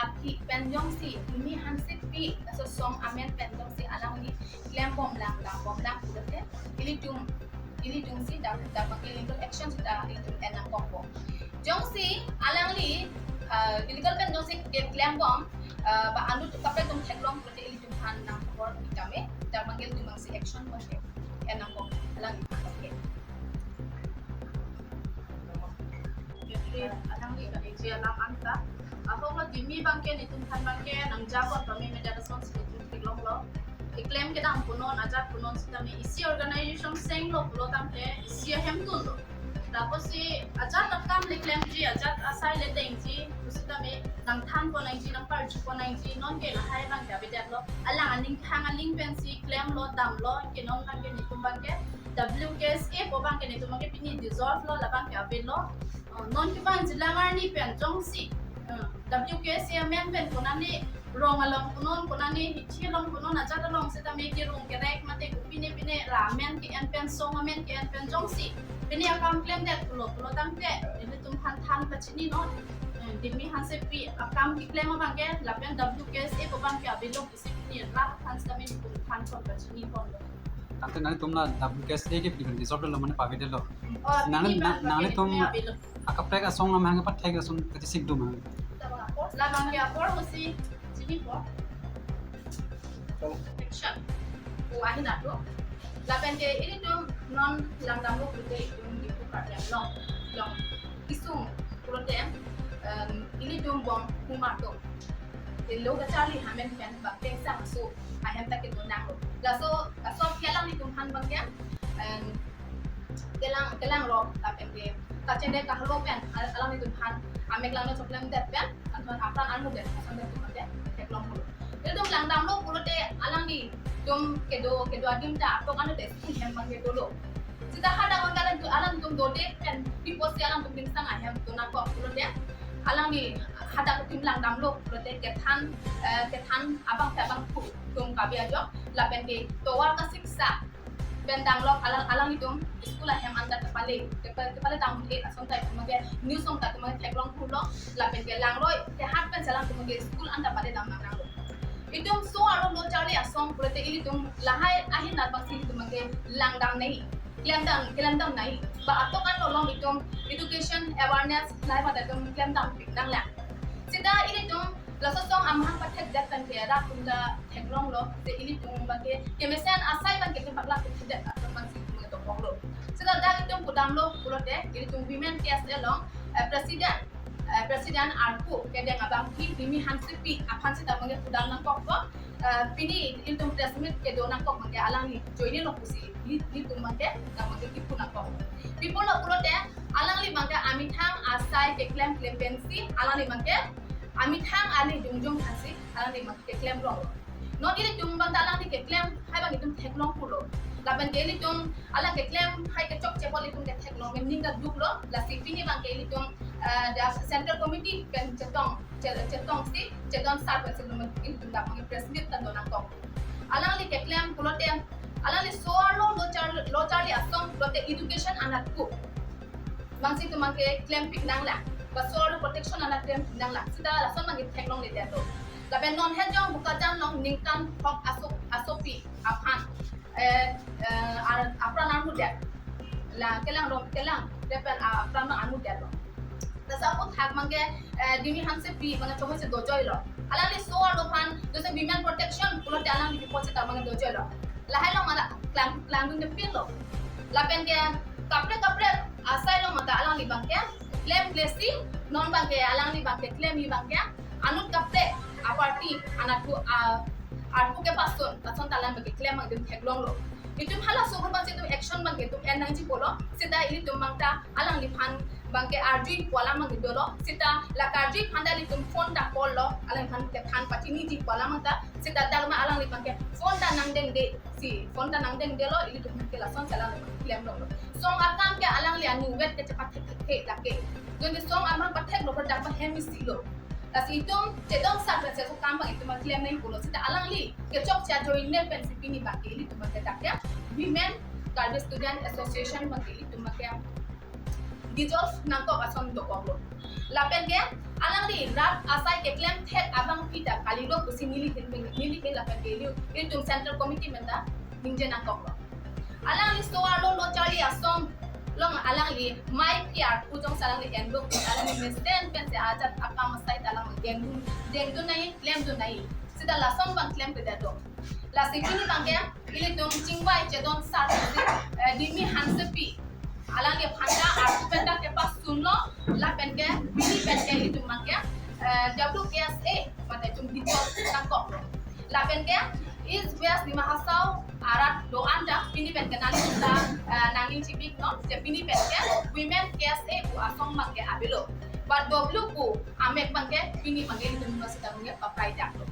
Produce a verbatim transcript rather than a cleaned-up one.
aphi pen jongsi Dimi Hansepi laso song amen pen jongsi alangli klembom lang, langbom lang pulote ilitum, ilitum si dak, dak abangke legal action sita ilitum en nangkokpo. Jongsi alangli, ah, illegal pen jongsi ke klembom, ah, ba anut kaprek atum theklong pulote ilitum aphan nangkhobor pi tame, dak abangke ilitum abangsi action abangke en nangkok, alangli abangke. Alangli kali ji alam anta. Ahok lo Dimi abangke netum aphan abangke nangjakong tame media response netum theklonglo. Keklem kedam punon, ajat punon sitame isi organization senglo pulo tangte isi ahemtun lo. Lapusi ajat akam le klemji, ajat asai le dengji, pusitame nangthanpon nangji, nangparjupon nangji, nonke lahai abangke avedetlo. Alang aning thang aling pensi klemlo, damlo, ke non abangke netum abangke W K S A pu abangke netum abangke pini dissolve lo, labangke avelo. Uh, non kevang jilang arni pen jongsi, uh, W K S A amen pen konane rong along punon, konane hithi along punon, ajat along sitame kerung kerek mate kopine pine ra amen ke-en pen, song amen ke-en pen jongsi pine akam klemdet pulo, pulo tangte ilitum aphan than pachininon. Eh, Dimi Hansepi akam keklem abangke lapen W K S A pu abangke abilong isi pine rat aphan sitame ilitum aphan than pachiniponlo. Tangte nangtum la W K S A ke pini dissolve lo mane pavedetlo. Oh, nang, pini nang, abang nangtum pini abilong. Akaprek asong lam hang pathek asong kachesik dum hang. Labangke apor musi chinipo. Action. O ahin ato. Lapenke ilitum non langdamlo pulote itum ipu karjam long, long isung pulote, em, ilitum bom humar to. Ilo kacharli amen pen bak tengsang aso ahem ta kedo nanglo. Laso, laso aphi alanglitum aphan abangke, em, kelang, kelang rok lapenke kachede kahelo pen al-, alanglitum aphan amek langno choklemdet pen anton apran armudet ason pen tum abangke theklonglo. Ilitum langdamlo pulote alanglitum kedo, kedo adim ta atok ano de school hem abangke dolo. Sita hadak abangke alanglitum, alanglitum dode pen pi apotsi alanglitum tengsang ahem do nangkok pulote alangli hadak atum langdamlo pulote kethan, eh, kethan abang ta abang pu tum kabi ajok lapenke tovar ka siksa pen danglok alang, alanglitum school ahem anta kepale, kepa-, kepale tangte ason ta itum abangke news song ta itum abangke theklong pulo lapenke langroi tehat pen selang itum abangke school anta pale dam nang nanglo. Itum so arlo lo charli asong pulote ilitum lahai ahin abangsi ilitum abangke langdam nai, klemdam, klemdam nai. Ba atok an lolong itum education awareness lahai pada itum klemdam pik nanglang. Sita ilitum laso song amahang pathekdet pen ke rat atum ta theklonglo, je ilitum abangke kemesen asai abangke kepaklak thekdet atum abangsi itum tokoklo. Sita dak itum pudamlo pulote ilitum Women K S A along, eh, president, eh, president arpu kedeng abangpi Dimi Hansepi aphan sita abangke pudam nangkokpo. Eh, pini ilitum press meet kedo nangkok abangke alangli joine lo pusi ili, ilitum abangke, abangke kipu nangkok. Pi apotlo pulote alangli abangke amethang asai keklem klem pensi alangli abangke amethang ali jongjong aphansi alangli abangke keklem rong. Non ilitum abang ta alangli keklem hai abang itum theklong pulo. Lapenke ilitum alang keklem hai kechokche apot ilitum ketheklong pen ning ta duklo. Lasi pini abangke ilitum, eh, dak central committee pen chetong, che-, chetongsi, chetong sar pensi ilitum dak abangke press meet ta do nangkok. Alangli keklem pulote alangli so arlo lo char, lo charli asong pulote education anat pu abangsi itum abangke klempik nanglang, ba so arlo protection anat klempik nanglang. Sita lason abangke theklongledetlo. Lapen non hejong Bokajan along ningkan phongo aso, asopi aphan, eh, eh, ar-, apran armudet. La kelang rong, kelang, depen, ah, apran armudetlo. Laso aphuthak abangke, eh, Dimi Hansepi abangke chomoi si dojoilo. Alangli so arlo aphan, jose women protection pulote alangli pi apotsi ta abangke dojoilo. Lahai along mala klang, klangdun de pinlo. Lapenke kaprek kaprek asai along mata alangli abangke klem klesi, non abangke alangli abangke klem abangke anut kaprek aparty anat pu, a, arpu kepasun, lason ta alang abangke klem abangke itum theklonglo. Itum halaso ahut abangsi itum action abangke itum en nangji pulo, sita ilitum abang ta alangliphan abangke arjui pu alam abangke dolo, sita la karjui aphan ta ilitum phone ta call lo, alangliphan kethan pachiniji pu alam abang ta, sita dak ma alangli abangke phone ta nangdengde, si phone ta nangdengdelo, ilitum abangke lasonsi alangliphan klemlonglo. Song akam ke alangli anuvet ke chepathek thek thek lake. Jongsi song amahang patheklo, dak abang hem isilo. Lasi itum chedon sar pensi laso akam abang itum klem nangji pulo, sita alangli kechokche ajoine pensi pini abangke ilitum abangke dak ya Women Karbi Student Association abangke ilitum abangke dissolve nangkok ason dokoklo. Lapenke Alangli rat asai keklem thek abang pita kalilo pusi neli ahin, neli ahin lapen ke ilitum Central Committee amen ta ningje nangkoklo. Alangli so-arlo lo charli asong along alangli mai piar pu jongsi alangli enduk, alangli mesen pensi ajat akam asai ta alangli dengdun, dengdun nangji, klemdun nangji. Seta lason abang klemkledet do. Lasi pini abang ke ilitum chingvai chedon sar pusi, eh, Dimi Hansepi, alangli aphan ta arpu pen ta kepasunlo, lapen ke pini pen ke ilitum abang ke, eh, W K S A mate itum dipot nangkoklo. Lapen ke East West Dima Hasao arat do-an ta pini pen ke nanglitum ta, eh, nangning chibiknon, je pini pen ke Women K S A pu asong abang ke avelo. But W pu amek abang ke pini abang ke ilitum masi ta nge papai daklo.